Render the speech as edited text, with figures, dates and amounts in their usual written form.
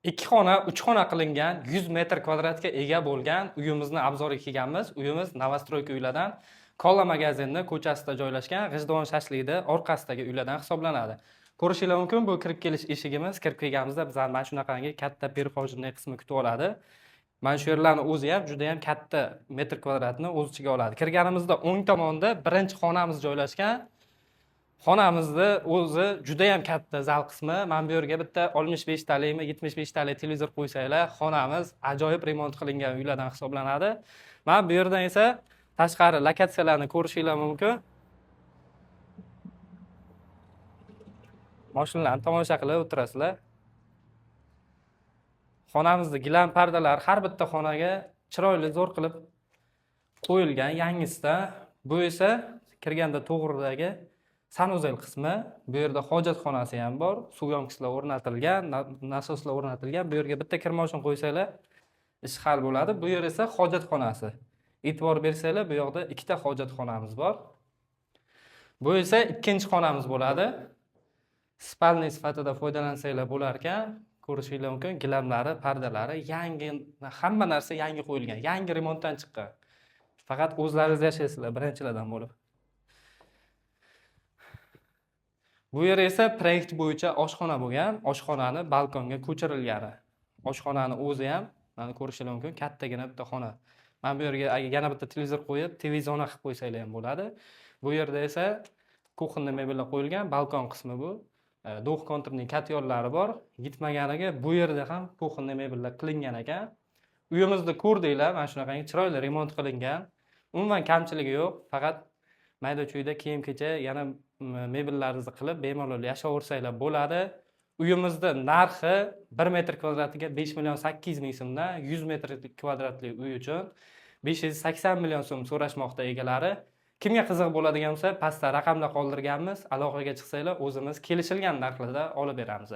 2 xona, 3 xona qilingan, 100 metr kvadratga ega bo'lgan uyimizni обзор iga kelganmiz. Uyimiz новостройка uylardan, Kola magazinni ko'chasida joylashgan, G'ijduvon shashlikni orqasidagi uylardan hisoblanadi. Ko'rishinglar mumkin, bu kirib kelish eshigimiz. Kirib kelganimizda bizani mana shunaqangi katta прихожий qismi kutib oladi. Mana shu yerlarni o'zi ham juda ham katta metr kvadratni o'z ichiga oladi. Kirganimizda o'ng tomonda birinchi xonamiz joylashgan. Xonamizni o'zi juda ham katta zal qismi. Mana bu yerga bitta 65 talikmi, 75 talik televizor qo'ysanglar, xonamiz ajoyib remont qilingan uylardan hisoblanadi. Mana bu yerdan esa tashqari lokatsiyalarni ko'rishinglar mumkin. Mashinalarni tomosha qilib o'tirasizlar. Xonamizni gilam pardalar har bitta xonaga chiroyli zo'r qilib qo'yilgan, yangisidan. Bu esa kirganda to'g'ridagi sanuzel qismi. Bu yerda hojatxonasi ham bor, suv yonkislar o'rnatilgan, nasoslar o'rnatilgan. Bu yerga bitta kirmoshin qo'ysanglar, ish hal bo'ladi. Bu yer esa hojatxonasi. E'tibor bersanglar, bu yoqda ikkita hojatxonamiz bor. Bu esa ikkinchi xonamiz bo'ladi. Spalniy sifatida foydalansanglar bo'lar ekan. Ko'rishinglar mumkin, gilamlari, pardalari yangi, hamma narsa yangi qo'yilgan, yangi remontdan chiqqan. Faqat o'zlaringiz yashaysizlar birinchilardan bo'lib. Bu yer esa proyekt bo'yicha oshxona bo'lgan, oshxonani balkonga ko'chirilgani. Oshxonani o'zi ham mana ko'rishinglar mumkin, kattagina bitta xona. Mana bu yerga yana bitta televizor qo'yib, TV zona qilib qo'ysanglar ham bo'ladi. Bu yerda esa kuxonniy mebellar qo'yilgan, balkon qismi bu. Двухконтурный katyonlari bor. Yetmaganiga bu yerda ham kuxonniy mebellar qilingan ekan. Uyimizni ko'rdinglar, mana shunaqangi chiroyli remont qilingan. Umuman kamchiligi yo'q, faqat mayda-chuyda kiyim-kecha yana mebellaringizni qilib bemalol yashaversanglar bo'ladi. Uyimizni narxi 1 metr kvadratiga 5 million 800 ming so'mdan, 100 metr kvadratli uy uchun 580 million so'm so'rashmoqda egalari. Kimga qiziq bo'ladigan bo'lsa, pastda raqamlar qoldirganmiz. Aloqaga chiqsanglar, o'zimiz kelishilgan narxlarda olib beramiz.